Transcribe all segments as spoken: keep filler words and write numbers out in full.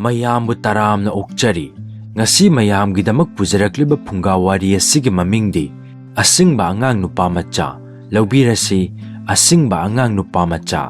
ꯃꯌꯥꯝꯕꯨ ꯇꯔꯥꯝꯅ ꯑꯣꯛꯆꯔꯤ꯫ ꯉꯁꯤ ꯃꯌꯥꯝꯒꯤꯗꯃꯛ ꯄꯨꯖꯔꯛꯂꯤꯕ ꯐꯨꯡꯒꯥ ꯋꯥꯔꯤ ꯑꯁꯤꯒꯤ ꯃꯃꯤꯡꯗꯤ ꯑꯁꯤꯡꯕ ꯑꯉꯥꯡ ꯅꯨꯄꯥ ꯃꯆꯥ꯫ ꯂꯧꯕꯤꯔꯁꯤ, ꯑꯁꯤꯡꯕ ꯑꯉꯥꯡ ꯅꯨꯄꯥ ꯃꯆꯥ꯫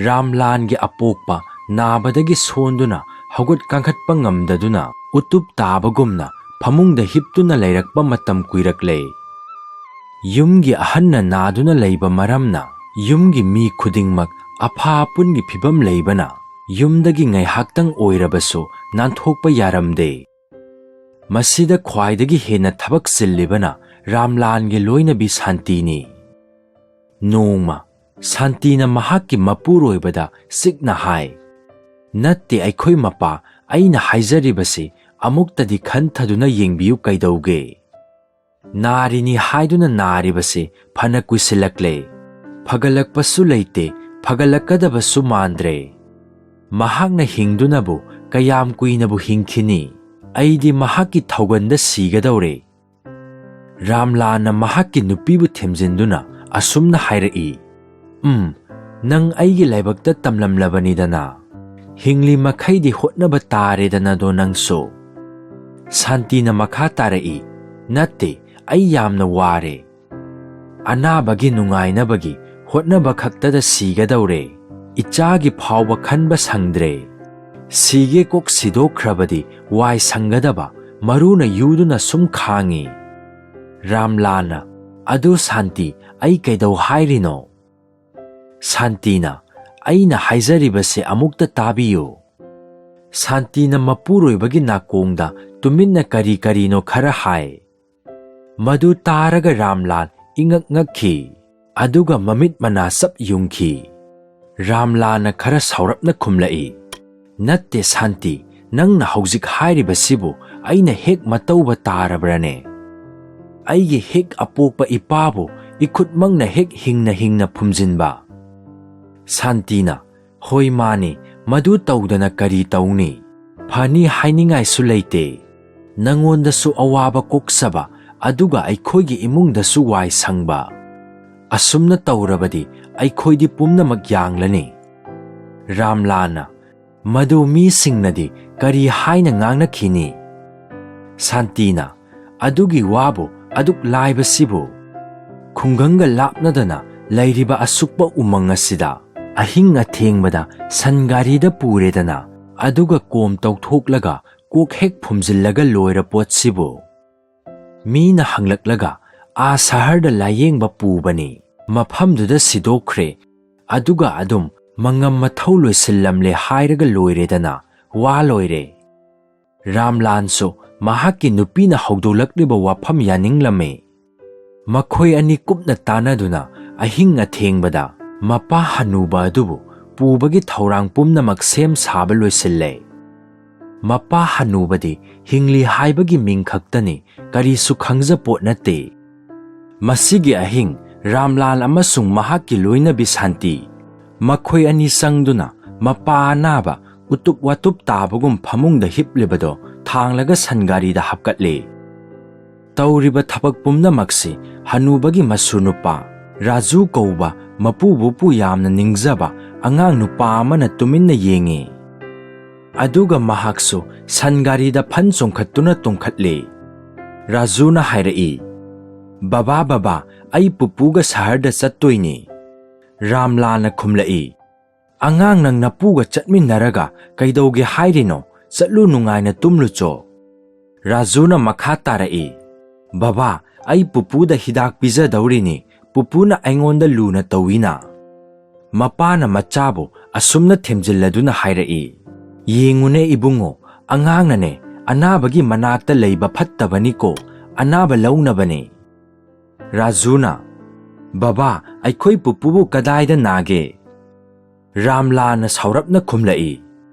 ꯔꯥꯝꯂꯥꯟꯒꯤ ꯑꯄꯣꯛꯄ ꯅꯥꯕꯗꯒꯤ ꯁꯣꯟꯗꯨꯅ ꯍꯧꯒꯠ ꯀꯥꯡꯈꯠꯄ ꯉꯝꯗꯗꯨꯅ ꯎꯇꯨꯞ ꯇꯥꯕꯒꯨꯝꯅ ꯐꯃꯨꯡꯗ ꯍꯤꯞꯇꯨꯅ ꯂꯩꯔꯛꯄ ꯃꯇꯝ ꯀꯨꯏꯔꯛꯂꯦ꯫ ꯌꯨꯝꯒꯤ ꯑꯍꯟꯅ ꯅꯥꯗꯨꯅ ꯂꯩꯕ ꯃꯔꯝꯅ ꯌꯨꯝꯒꯤ ꯃꯤ ꯈꯨꯗꯤꯡꯃꯛ ꯑꯐꯥ ꯑꯄꯨꯟꯒꯤ ꯐꯤꯕꯝ ꯂꯩꯕꯅ ꯌꯨꯝꯗꯒꯤ ꯉꯥꯏꯍꯥꯛꯇꯪ ꯑꯣꯏꯔꯕꯁꯨ ꯅꯥꯟꯊꯣꯛꯄ ꯌꯥꯔꯝꯗꯦ꯫ ꯃꯁꯤꯗ ꯈ꯭ꯋꯥꯏꯗꯒꯤ ꯍꯦꯟꯅ ꯊꯕꯛ ꯆꯤꯜꯂꯤꯕꯅ ꯔꯥꯝꯂꯥꯟꯒꯤ ꯂꯣꯏꯅꯕꯤ ꯁꯥꯟꯇꯤꯅꯤ꯫ ꯅꯣꯡꯃ ꯁꯥꯟꯇꯤꯅ ꯃꯍꯥꯛꯀꯤ ꯃꯄꯨꯔꯣꯏꯕꯗ ꯆꯤꯛꯅ ꯍꯥꯏ, "ꯅꯠꯇꯦ ꯑꯩꯈꯣꯏ ꯃꯄꯥ, ꯑꯩꯅ ꯍꯥꯏꯖꯔꯤꯕꯁꯤ ꯑꯃꯨꯛꯇꯗꯤ ꯈꯟꯊꯗꯨꯅ ꯌꯦꯡꯕꯤꯌꯨ ꯀꯩꯗꯧꯒꯦ? ꯅꯥꯔꯤꯅꯤ ꯍꯥꯏꯗꯨꯅ ꯅꯥꯔꯤꯕꯁꯤ ꯐꯅ ꯀꯨꯏꯁꯤꯜꯂꯛꯂꯦ꯫ ꯐꯒꯠꯂꯛꯄꯁꯨ ꯂꯩꯇꯦ, ꯐꯒꯠꯂꯛꯀꯗꯕꯁꯨ ꯃꯥꯟꯗ꯭ꯔꯦ꯫ ꯃꯍꯥꯛꯅ ꯍꯤꯡꯗꯨꯅꯕꯨ ꯀꯌꯥꯝ ꯀꯨꯏꯅꯕꯨ ꯍꯤꯡꯈꯤꯅꯤ? ꯑꯩꯗꯤ ꯃꯍꯥꯛꯀꯤ ꯊꯧꯒꯟꯗ ꯁꯤꯒꯗꯧꯔꯦ꯫" ꯔꯥꯝꯂꯥꯟꯅ ꯃꯍꯥꯛꯀꯤ ꯅꯨꯄꯤꯕꯨ ꯊꯦꯝꯖꯤꯟꯗꯨꯅ ꯑꯁꯨꯝꯅ ꯍꯥꯏꯔꯛꯏ, "ꯎꯝ, ꯅꯪ ꯑꯩꯒꯤ ꯂꯥꯏꯕꯛꯇ ꯇꯝꯂꯝꯂꯕꯅꯤꯗꯅ꯫ ꯍꯤꯡꯂꯤ ꯃꯈꯩꯗꯤ ꯍꯣꯠꯅꯕ ꯇꯥꯔꯦꯗꯅꯗꯣ ꯅꯪꯁꯨ꯫" ꯁꯥꯟꯇꯤꯅ ꯃꯈꯥ ꯇꯥꯔꯛꯏ, "ꯅꯠꯇꯦ, ꯑꯩ ꯌꯥꯝꯅ ꯋꯥꯔꯦ꯫ ꯑꯅꯥꯕꯒꯤ ꯅꯨꯡꯉꯥꯏꯅꯕꯒꯤ ꯍꯣꯠꯅꯕ ꯈꯛꯇꯗ ꯁꯤꯒꯗꯧꯔꯦ꯫ ꯏꯆꯥꯒꯤ ꯐꯥꯎꯕ ꯈꯟꯕ ꯁꯪꯗ꯭ꯔꯦ꯫ ꯁꯤꯒꯦ ꯀꯣꯛ ꯁꯤꯗꯣꯛꯈ꯭ꯔꯕꯗꯤ ꯋꯥꯏ ꯁꯪꯒꯗꯕ ꯃꯔꯨꯅ ꯌꯨꯗꯨꯅ ꯁꯨꯝ ꯈꯥꯡꯉꯤ꯫" ꯔꯥꯝꯂꯥꯟꯅ, "ꯑꯗꯨ ꯁꯥꯟꯇꯤ, ꯑꯩ ꯀꯩꯗꯧ ꯍꯥꯏꯔꯤꯅꯣ?" ꯁꯥꯟꯇꯤꯅ, "ꯑꯩꯅ ꯍꯥꯏꯖꯔꯤꯕꯁꯦ ꯑꯃꯨꯛꯇ ꯇꯥꯕꯤꯌꯨ꯫" ꯁꯥꯟꯇꯤꯅ ꯃꯄꯨꯔꯣꯏꯕꯒꯤ ꯅꯥꯀꯣꯡꯗ ꯇꯨꯃꯤꯟꯅ ꯀꯔꯤ ꯀꯔꯤꯅꯣ ꯈꯔ ꯍꯥꯏ꯫ ꯃꯗꯨ ꯇꯥꯔꯒ ꯔꯥꯝꯂꯥꯟ ꯏꯉꯛ ꯉꯛꯈꯤ, ꯑꯗꯨꯒ ꯃꯃꯤꯠ ꯃꯅꯥ ꯆꯞ ꯌꯨꯡꯈꯤ꯫ ꯔꯥꯝꯂꯥꯟꯅ ꯈꯔ ꯁꯥꯎꯔꯞꯅ ꯈꯨꯝꯂꯛꯏ, "ꯅꯠꯇꯦ ꯁꯥꯟꯇꯤ, ꯅꯪꯅ ꯍꯧꯖꯤꯛ ꯍꯥꯏꯔꯤꯕꯁꯤꯕꯨ ꯑꯩꯅ ꯍꯦꯛ ꯃꯇꯧꯕ ꯇꯥꯔꯕ꯭ꯔꯅꯦ? ꯑꯩꯒꯤ ꯍꯦꯛ ꯑꯄꯣꯛꯄ ꯏꯄꯥꯕꯨ ꯏꯈꯨꯠꯃꯛꯅ ꯍꯦꯛ ꯍꯤꯡꯅ ꯍꯤꯡꯅ ꯐꯨꯝꯖꯤꯟꯕ?" ꯁꯥꯟꯇꯤꯅ, "ꯍꯣꯏ ꯃꯥꯅꯤ, ꯃꯗꯨ ꯇꯧꯗꯅ ꯀꯔꯤ ꯇꯧꯅꯤ? ꯐꯅꯤ ꯍꯥꯏꯅꯤꯡꯉꯥꯏꯁꯨ ꯂꯩꯇꯦ꯫ ꯅꯉꯣꯟꯗꯁꯨ ꯑꯋꯥꯕ ꯀꯣꯛꯆꯕ, ꯑꯗꯨꯒ ꯑꯩꯈꯣꯏꯒꯤ ꯏꯃꯨꯡꯗꯁꯨ ꯋꯥꯏ ꯁꯪꯕ꯫ ꯑꯁꯨꯝꯅ ꯇꯧꯔꯕꯗꯤ ꯑꯩꯈꯣꯏꯗꯤ ꯄꯨꯝꯅꯃꯛ ꯌꯥꯡꯂꯅꯤ꯫ ꯔꯥꯝꯂꯥꯟꯅ, "ꯃꯗꯨ ꯃꯤꯁꯤꯡꯅꯗꯤ ꯀꯔꯤ ꯍꯥꯏꯅ ꯉꯥꯡꯅꯈꯤꯅꯤ?" ꯁꯥꯟꯇꯤꯅ, "ꯑꯗꯨꯒꯤ ꯋꯥꯕꯨ ꯑꯗꯨꯛ ꯂꯥꯏꯕꯁꯤꯕꯨ? ꯈꯨꯡꯒꯪꯒ ꯂꯥꯞꯅꯗꯅ ꯂꯩꯔꯤꯕ ꯑꯁꯨꯛꯄ ꯎꯃꯪ ꯑꯁꯤꯗ ꯑꯍꯤꯡ ꯑꯊꯦꯡꯕꯗ ꯁꯟ ꯒꯥꯔꯤꯗ ꯄꯨꯔꯦꯗꯅ, ꯑꯗꯨꯒ ꯀꯣꯝ ꯇꯧꯊꯣꯛꯂꯒ ꯀꯣꯛ ꯍꯦꯛ ꯐꯨꯝꯖꯤꯜꯂꯒ ꯂꯣꯏꯔ ꯄꯣꯠꯁꯤꯕꯨ꯫ ꯃꯤꯅ ꯍꯪꯂꯛꯂꯒ ꯑꯥ ꯁꯍꯔꯗ ꯂꯥꯌꯦꯡꯕ ꯄꯨꯕꯅꯤ, ꯃꯐꯝꯗꯨꯗ ꯁꯤꯗꯣꯛꯈ꯭ꯔꯦ, ꯑꯗꯨꯒ ꯑꯗꯨꯝ ꯃꯉꯝ ꯃꯊꯧ ꯂꯣꯏꯁꯤꯜꯂꯝꯂꯦ ꯍꯥꯏꯔꯒ ꯂꯣꯏꯔꯦꯗꯅ, ꯋꯥ ꯂꯣꯏꯔꯦ꯫" ꯔꯥꯝꯂꯥꯟꯁꯨ ꯃꯍꯥꯛꯀꯤ ꯅꯨꯄꯤꯅ ꯍꯧꯗꯣꯛꯂꯛꯂꯤꯕ ꯋꯥꯐꯝ ꯌꯥꯅꯤꯡꯂꯝꯃꯤ꯫ ꯃꯈꯣꯏ ꯑꯅꯤ ꯀꯨꯞꯅ ꯇꯥꯟꯅꯗꯨꯅ ꯑꯍꯤꯡ ꯑꯊꯦꯡꯕꯗ ꯃꯄꯥ ꯍꯅꯨꯕ ꯑꯗꯨꯕꯨ ꯄꯨꯕꯒꯤ ꯊꯧꯔꯥꯡ ꯄꯨꯝꯅꯃꯛ ꯁꯦꯝ ꯁꯥꯕ ꯂꯣꯏꯁꯤꯜꯂꯦ꯫ ꯃꯄꯥ ꯍꯅꯨꯕꯗꯤ ꯍꯤꯡꯂꯤ ꯍꯥꯏꯕꯒꯤ ꯃꯤꯡ ꯈꯛꯇꯅꯤ, ꯀꯔꯤꯁꯨ ꯈꯪꯖꯄꯣꯠ ꯅꯠꯇꯦ꯫ ꯃꯁꯤꯒꯤ ꯑꯍꯤꯡ ꯔꯥꯝꯂꯥꯜ ꯑꯃꯁꯨꯡ ꯃꯍꯥꯛꯀꯤ ꯂꯣꯏꯅꯕꯤ ꯁꯥꯟꯇꯤ, ꯃꯈꯣꯏ ꯑꯅꯤ ꯆꯪꯗꯨꯅ ꯃꯄꯥ ꯑꯅꯥꯕ ꯎꯇꯨꯞ ꯋꯥꯇꯨꯞ ꯇꯥꯕꯒꯨꯝ ꯐꯃꯨꯡꯗ ꯍꯤꯞꯂꯤꯕꯗꯣ ꯊꯥꯡꯂꯒ ꯁꯟꯒꯥꯔꯤꯗ ꯍꯥꯞꯀꯠꯂꯦ꯫ ꯇꯧꯔꯤꯕ ꯊꯕꯛ ꯄꯨꯝꯅꯃꯛꯁꯤ ꯍꯅꯨꯕꯒꯤ ꯃꯁꯨ ꯅꯨꯄꯥ ꯔꯥꯖꯨ ꯀꯧꯕ ꯃꯄꯨꯕꯨꯄꯨ ꯌꯥꯝꯅ ꯅꯤꯡꯖꯕ ꯑꯉꯥꯡ ꯅꯨꯄꯥ ꯑꯃꯅ ꯇꯨꯃꯤꯟꯅ ꯌꯦꯡꯉꯤ꯫ ꯑꯗꯨꯒ ꯃꯍꯥꯛꯁꯨ ꯁꯟꯒꯥꯔꯤꯗ ꯐꯟ ꯆꯣꯡꯈꯠꯇꯨꯅ ꯇꯣꯡꯈꯠꯂꯦ꯫ ꯔꯥꯖꯨꯅ ꯍꯥꯏꯔꯛꯏ, "ꯕꯕꯥ, ꯕꯕꯥ, ꯑꯩ ꯄꯨꯄꯨꯒ ꯁꯍꯔꯗ ꯆꯠꯇꯣꯏꯅꯤ꯫" ꯔꯥꯝꯂꯥꯅ ꯈꯨꯝꯂꯛꯏ, "ꯑꯉꯥꯡ, ꯅꯪ ꯅꯄꯨꯒ ꯆꯠꯃꯤꯟꯅꯔꯒ ꯀꯩꯗꯧꯒꯦ ꯍꯥꯏꯔꯤꯅꯣ? ꯆꯠꯂꯨ, ꯅꯨꯡꯉꯥꯏꯅ ꯇꯨꯝꯂꯨꯆꯣ꯫" ꯔꯥꯖꯨꯅ ꯃꯈꯥ ꯇꯥꯔꯛꯏ, "ꯕꯕꯥ, ꯑꯩ ꯄꯨꯄꯨꯗ ꯍꯤꯗꯥꯛ ꯄꯤꯖꯗꯧꯔꯤꯅꯤ, ꯄꯨꯄꯨꯅ ꯑꯩꯉꯣꯟꯗ ꯂꯨꯅ ꯇꯧꯏꯅ꯫" ꯃꯄꯥꯅ ꯃꯆꯥꯕꯨ ꯑꯁꯨꯝꯅ ꯊꯦꯝꯖꯤꯜꯂꯗꯨꯅ ꯍꯥꯏꯔꯛꯏ, "ꯌꯦꯡꯉꯨꯅꯦ ꯏꯕꯨꯡꯉꯣ, ꯑꯉꯥꯡꯅꯅꯦ ꯑꯅꯥꯕꯒꯤ ꯃꯅꯥꯛꯇ ꯂꯩꯕ ꯐꯠꯇꯕꯅꯤꯀꯣ, ꯑꯅꯥꯕ ꯂꯧꯅꯕꯅꯤ꯫" ꯔꯥꯖꯨꯅ, "ꯕꯕꯥ, ꯑꯩꯈꯣꯏ ꯄꯨꯄꯨꯕꯨ ꯀꯗꯥꯏꯗ ꯅꯥꯒꯦ?" ꯔꯥꯝꯂꯥꯅ ꯁꯥꯎꯔꯞꯅ ꯈꯨꯝꯂꯛꯏ,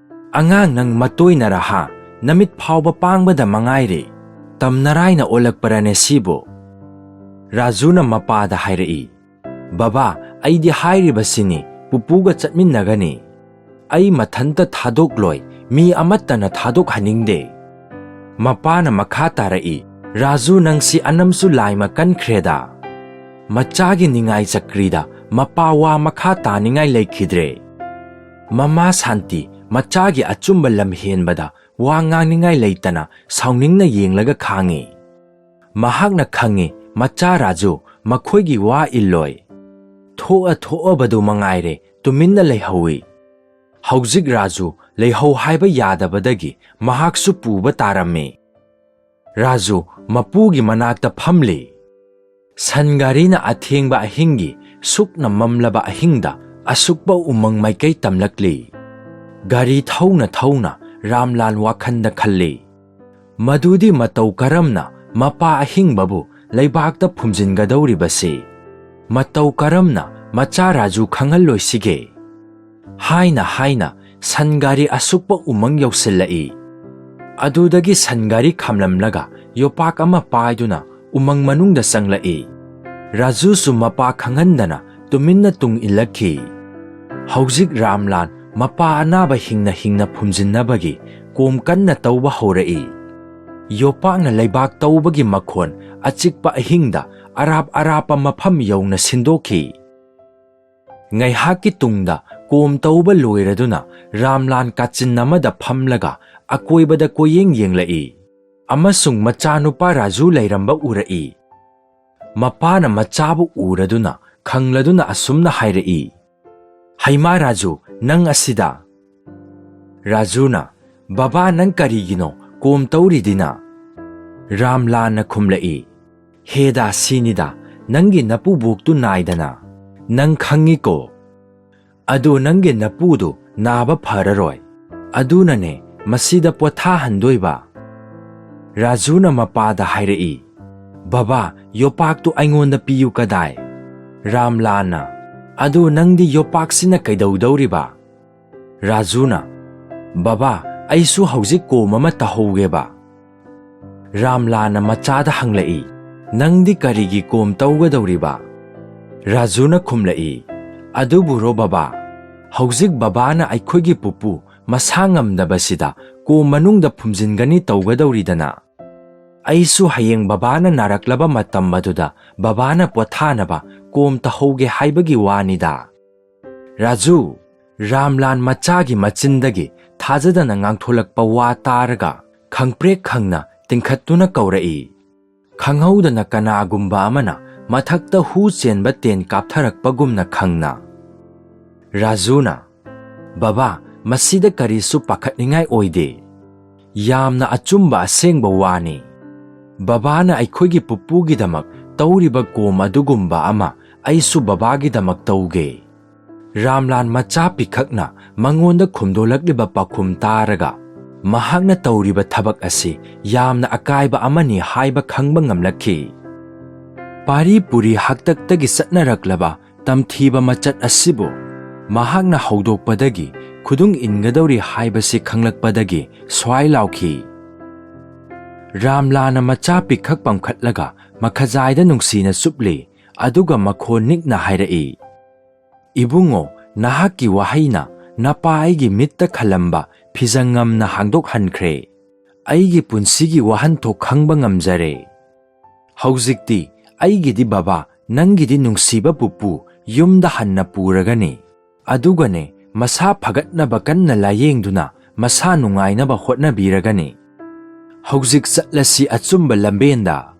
"ꯑꯉꯥꯡ, ꯅꯪ ꯃꯇꯣꯏꯅꯔꯍꯥ? ꯅꯃꯤꯠ ꯐꯥꯎꯕ ꯄꯥꯡꯕꯗ ꯃꯉꯥꯏꯔꯦ꯫ ꯇꯝꯅꯔꯥꯏꯅ ꯑꯣꯜꯂꯛꯄꯔꯅꯦ ꯁꯤꯕꯨ?" ꯔꯥꯖꯨꯅ ꯃꯄꯥꯗ ꯍꯥꯏꯔꯛꯏ, "ꯕꯕꯥ, ꯑꯩꯗꯤ ꯍꯥꯏꯔꯤꯕꯁꯤꯅꯤ, ꯄꯨꯄꯨꯒ ꯆꯠꯃꯤꯟꯅꯒꯅꯤ꯫ ꯑꯩ ꯃꯊꯟꯇ ꯊꯥꯗꯣꯛꯂꯣꯏ, ꯃꯤ ꯑꯃꯠꯇꯅ ꯊꯥꯗꯣꯛꯍꯟꯅꯤꯡꯗꯦ꯫ ꯃꯄꯥꯅ ꯃꯈꯥ ꯇꯥꯔꯛꯏ, "ꯔꯥꯖꯨ, ꯅꯪꯁꯤ ꯑꯅꯝꯁꯨ ꯂꯥꯏꯃ ꯀꯟꯈ꯭ꯔꯦꯗ꯫ ꯃꯆꯥꯒꯤ ꯅꯤꯡꯉꯥꯏ ꯆꯀ꯭ꯔꯤꯗ ꯃꯄꯥ ꯋꯥ ꯃꯈꯥ ꯇꯥꯅꯤꯡꯉꯥꯏ ꯂꯩꯈꯤꯗ꯭ꯔꯦ"꯫ ꯃꯃꯥ ꯁꯥꯟꯇꯤ ꯃꯆꯥꯒꯤ ꯑꯆꯨꯝꯕ ꯂꯝꯍꯦꯟꯕꯗ ꯋꯥ ꯉꯥꯡꯅꯤꯡꯉꯥꯏ ꯂꯩꯇꯅ ꯁꯥꯎꯅꯤꯡꯅ ꯌꯦꯡꯂꯒ ꯈꯥꯡꯉꯤ꯫ ꯃꯍꯥꯛꯅ ꯈꯪꯏ, ꯃꯆꯥ ꯔꯥꯖꯨ ꯃꯈꯣꯏꯒꯤ ꯋꯥ ꯏꯜꯂꯣꯏ꯫ ꯊꯣꯛꯑ ꯊꯣꯛꯑꯕꯗꯨ ꯃꯉꯥꯏꯔꯦ ꯇꯨꯃꯤꯟꯅ ꯂꯩꯍꯧꯏ꯫ ꯍꯧꯖꯤꯛ ꯔꯥꯖꯨ ꯂꯩꯍꯧ ꯍꯥꯏꯕ ꯌꯥꯗꯕꯗꯒꯤ ꯃꯍꯥꯛꯁꯨ ꯄꯨꯕ ꯇꯥꯔꯝꯃꯤ꯫ ꯔꯥꯖꯨ ꯃꯄꯨꯒꯤ ꯃꯅꯥꯛꯇ ꯐꯝꯂꯤ꯫ ꯁꯟ ꯒꯥꯔꯤꯅ ꯑꯊꯦꯡꯕ ꯑꯍꯤꯡꯒꯤ ꯁꯨꯛꯅ ꯃꯝꯂꯕ ꯑꯍꯤꯡꯗ ꯑꯁꯨꯛꯄ ꯎꯃꯪ ꯃꯥꯏꯀꯩ ꯇꯝꯂꯛꯂꯤ꯫ ꯒꯥꯔꯤ ꯊꯧꯅ ꯊꯧꯅ ꯔꯥꯝꯂꯥꯜ ꯋꯥꯈꯟꯗ ꯈꯜꯂꯤ꯫ ꯃꯗꯨꯗꯤ ꯃꯇꯧ ꯀꯔꯝꯅ ꯃꯄꯥ ꯑꯍꯤꯡꯕꯕꯨ ꯂꯩꯕꯥꯛꯇ ꯐꯨꯝꯖꯤꯟꯒꯗꯧꯔꯤꯕꯁꯤ? ꯃꯇꯧ ꯀꯔꯝꯅ ꯃꯆꯥ ꯔꯥꯖꯨ ꯈꯪꯍꯜꯂꯣꯏꯁꯤꯒꯦ? ꯍꯥꯏꯅ ꯍꯥꯏꯅ ꯁꯟ ꯒꯥꯔꯤ ꯑꯁꯨꯛꯄ ꯎꯃꯪ ꯌꯧꯁꯤꯜꯂꯛꯏ꯫ ꯑꯗꯨꯗꯒꯤ ꯁꯟ ꯒꯥꯔꯤ ꯈꯥꯝꯂꯝꯂꯒ ꯌꯣꯄꯥꯛ ꯑꯃ ꯄꯥꯏꯗꯨꯅ ꯎꯃꯪ ꯃꯅꯨꯡꯗ ꯆꯪꯂꯛꯏ꯫ ꯔꯥꯖꯨꯁꯨ ꯃꯄꯥ ꯈꯪꯍꯟꯗꯅ ꯇꯨꯃꯤꯟꯅ ꯇꯨꯡ ꯏꯜꯂꯛꯈꯤ꯫ ꯍꯧꯖꯤꯛ ꯔꯥꯝꯂꯥꯜ ꯃꯄꯥ ꯑꯅꯥꯕ ꯍꯤꯡꯅ ꯍꯤꯡꯅ ꯐꯨꯝꯖꯤꯟꯅꯕꯒꯤ ꯀꯣꯝ ꯀꯟꯅ ꯇꯧꯕ ꯍꯧꯔꯛꯏ꯫ ꯌꯣꯄꯥꯛꯅ ꯂꯩꯕꯥꯛ ꯇꯧꯕꯒꯤ ꯃꯈꯣꯟ ꯑꯆꯤꯛꯄ ꯑꯍꯤꯡꯗ ꯑꯔꯥꯞ ꯑꯔꯥꯞꯄ ꯃꯐꯝ ꯌꯧꯅ ꯁꯤꯟꯗꯣꯛꯈꯤ꯫ ꯉꯥꯏꯍꯥꯛꯀꯤ ꯇꯨꯡꯗ ꯀꯣꯝ ꯇꯧꯕ ꯂꯣꯏꯔꯗꯨꯅ ꯔꯥꯝꯂꯥꯜ ꯀꯥꯆꯤꯟ ꯑꯃꯗ ꯐꯝꯂꯒ ꯑꯀꯣꯏꯕꯗ ꯀꯣꯏꯌꯦꯡ ꯌꯦꯡꯂꯛꯏ ꯑꯃꯁꯨꯡ ꯃꯆꯥꯅꯨꯄꯥ ꯔꯥꯖꯨ ꯂꯩꯔꯝꯕ ꯎꯔꯛꯏ꯫ ꯃꯄꯥꯅ ꯃꯆꯥꯕꯨ ꯎꯔꯗꯨꯅ ꯈꯪꯂꯗꯨꯅ ꯑꯁꯨꯝꯅ ꯍꯥꯏꯔꯛꯏ, "ꯍꯩꯃꯥ ꯔꯥꯖꯨ, ꯅꯪ ꯑꯁꯤꯗ?" ꯔꯥꯖꯨꯅ, "ꯕꯕꯥ, ꯅꯪ ꯀꯔꯤꯒꯤꯅꯣ ꯀꯣꯝ ꯇꯧꯔꯤꯗꯤꯅ?" ꯔꯥꯝꯂꯥꯜꯅ ꯈꯨꯝꯂꯛꯏ, "ꯍꯦꯗꯥ, ꯁꯤꯅꯤꯗ, ꯅꯪꯒꯤ ꯅꯄꯨꯕꯣꯛꯇꯨ ꯅꯥꯏꯗꯅ, ꯅꯪ ꯈꯪꯉꯤꯀꯣ? ꯑꯗꯨ ꯅꯪꯒꯤ ꯅꯄꯨꯗꯨ ꯅꯥꯕ ꯐꯔꯔꯣꯏ꯫ ꯑꯗꯨꯅꯅꯦ ꯃꯁꯤꯗ ꯄꯣꯊꯥꯍꯟꯗꯣꯏꯕ"꯫ ꯔꯥꯖꯨꯅ ꯃꯄꯥꯗ ꯍꯥꯏꯔꯛꯏ, "ꯕꯕꯥ, ꯌꯣꯄꯥꯛꯇꯨ ꯑꯩꯉꯣꯟꯗ ꯄꯤꯌꯨ ꯀꯗꯥꯏ?" ꯔꯥꯝꯂꯥꯜꯅ, "ꯑꯗꯨ ꯅꯪꯗꯤ ꯌꯣꯄꯥꯛꯁꯤꯅ ꯀꯩꯗꯧꯗꯧꯔꯤꯕ?" ꯔꯥꯖꯨꯅ, "ꯕꯕꯥ, ꯑꯩꯁꯨ ꯍꯧꯖꯤꯛ ꯀꯣꯝ ꯑꯃ ꯇꯧꯍꯧꯒꯦꯕ"꯫ ꯔꯥꯝꯂꯥꯜꯅ ꯃꯆꯥꯗ ꯍꯪꯂꯛꯏ, "ꯅꯪꯗꯤ ꯀꯔꯤꯒꯤ ꯀꯣꯝ ꯇꯧꯒꯗꯧꯔꯤꯕ?" ꯔꯥꯖꯨꯅ ꯈꯨꯝꯂꯛꯏ, "ꯑꯗꯨꯕꯨꯔꯣ ꯕꯕꯥ, ꯍꯧꯖꯤꯛ ꯕꯕꯥꯅ ꯑꯩꯈꯣꯏꯒꯤ ꯄꯨꯄꯨ ꯃꯁꯥ ꯉꯝꯗꯕꯁꯤꯗ ꯀꯣꯝ ꯃꯅꯨꯡꯗ ꯐꯨꯝꯖꯤꯟꯒꯅꯤ ꯇꯧꯒꯗꯧꯔꯤꯗꯅ꯫ ꯑꯩꯁꯨ ꯍꯌꯦꯡ ꯕꯕꯥꯅ ꯅꯥꯔꯛꯂꯕ ꯃꯇꯝ ꯑꯗꯨꯗ ꯕꯕꯥꯅ ꯄꯣꯊꯥꯅꯕ ꯀꯣꯝ ꯇꯧꯍꯧꯒꯦ ꯍꯥꯏꯕꯒꯤ ꯋꯥꯅꯤꯗ꯫ "ꯔꯥꯖꯨ!" ꯔꯥꯝꯂꯥꯟ ꯃꯆꯥꯒꯤ ꯃꯆꯤꯟꯗꯒꯤ ꯊꯥꯖꯗꯅ ꯉꯥꯡꯊꯣꯂꯛꯄ ꯋꯥ ꯇꯥꯔꯒ ꯈꯪꯄ꯭ꯔꯦꯛ ꯈꯪꯅ ꯇꯤꯡꯈꯠꯇꯨꯅ ꯀꯧꯔꯛꯏ꯫ ꯈꯪꯍꯧꯗꯅ ꯀꯅꯥꯒꯨꯝꯕ ꯑꯃꯅ ꯃꯊꯛꯇ ꯍꯨ ꯆꯦꯟꯕ ꯇꯦꯟ ꯀꯥꯞꯊꯔꯛꯄꯒꯨꯝꯅ ꯈꯪꯅ꯫ ꯔꯥꯖꯨꯅ, "ꯕꯕꯥ, ꯃꯁꯤꯗ ꯀꯔꯤꯁꯨ ꯄꯥꯈꯠꯅꯤꯡꯉꯥꯏ ꯑꯣꯏꯗꯦ꯫ ꯌꯥꯝꯅ ꯑꯆꯨꯝꯕ ꯑꯁꯦꯡꯕ ꯋꯥꯅꯤ꯫ ꯕꯕꯥꯅ ꯑꯩꯈꯣꯏꯒꯤ ꯄꯨꯄꯨꯒꯤꯗꯃꯛ ꯇꯧꯔꯤꯕ ꯀꯣꯝ ꯑꯗꯨꯒꯨꯝꯕ ꯑꯃ ꯑꯩꯁꯨ ꯕꯕꯥꯒꯤꯗꯃꯛ ꯇꯧꯒꯦ꯫" ꯔꯥꯝꯂꯥꯟ ꯃꯆꯥ ꯄꯤꯈꯛꯅ ꯃꯉꯣꯟꯗ ꯈꯨꯝꯗꯣꯂꯛꯂꯤꯕ ꯄꯥꯎꯈꯨꯝ ꯇꯥꯔꯒ, ꯃꯍꯥꯛꯅ ꯇꯧꯔꯤꯕ ꯊꯕꯛ ꯑꯁꯤ ꯌꯥꯝꯅ ꯑꯀꯥꯏꯕ ꯑꯃꯅꯤ ꯍꯥꯏꯕ ꯈꯪꯕ ꯉꯝꯂꯛꯈꯤ꯫ ꯄꯥꯔꯤ ꯄꯨꯔꯤ ꯍꯥꯛꯇꯛꯇꯒꯤ ꯆꯠꯅꯔꯛꯂꯕ ꯇꯝꯊꯤꯕ ꯃꯆꯠ ꯑꯁꯤꯕꯨ ꯃꯍꯥꯛꯅ ꯍꯧꯗꯣꯛꯄꯗꯒꯤ ꯈꯨꯗꯨꯡ ꯏꯟꯒꯗꯧꯔꯤ ꯍꯥꯏꯕꯁꯤ ꯈꯪꯂꯛꯄꯗꯒꯤ ꯁ꯭ꯋꯥꯏ ꯂꯥꯎꯈꯤ꯫ ꯔꯥꯝꯂꯥꯅ ꯃꯆꯥ ꯄꯤꯛꯈꯛ ꯄꯝꯈꯠꯂꯒ ꯃꯈꯖꯥꯏꯗ ꯅꯨꯡꯁꯤꯅ ꯆꯨꯞꯂꯤ, ꯑꯗꯨꯒ ꯃꯈꯣꯟ ꯅꯤꯛꯅ ꯍꯥꯏꯔꯛꯏ, "ꯏꯕꯨꯡꯉꯣ, ꯅꯍꯥꯛꯀꯤ ꯋꯥꯍꯩꯅ ꯅꯄꯥ ꯑꯩꯒꯤ ꯃꯤꯠꯇ ꯈꯜꯂꯝꯕ ꯐꯤꯖꯪꯉꯝꯅ ꯍꯥꯡꯗꯣꯛꯍꯟꯈ꯭ꯔꯦ꯫ ꯑꯩꯒꯤ ꯄꯨꯟꯁꯤꯒꯤ ꯋꯥꯍꯟꯊꯣꯛ ꯈꯪꯕ ꯉꯝꯖꯔꯦ꯫ ꯍꯧꯖꯤꯛꯇꯤ ꯑꯩꯒꯤꯗꯤ ꯕꯕꯥ, ꯅꯪꯒꯤꯗꯤ ꯅꯨꯡꯁꯤꯕ ꯄꯨꯄꯨ ꯌꯨꯝꯗ ꯍꯟꯅ ꯄꯨꯔꯒꯅꯤ꯫ ꯑꯗꯨꯒꯅꯦ, ꯃꯁꯥ ꯐꯒꯠꯅꯕ ꯀꯟꯅ ꯂꯥꯌꯦꯡꯗꯨꯅ ꯃꯁꯥ ꯅꯨꯡꯉꯥꯏꯅꯕ ꯍꯣꯠꯅꯕꯤꯔꯒꯅꯤ꯫ ꯍꯧꯖꯤꯛ ꯆꯠꯂꯁꯤ ꯑꯆꯨꯝꯕ ꯂꯝꯕꯦꯟꯗ꯫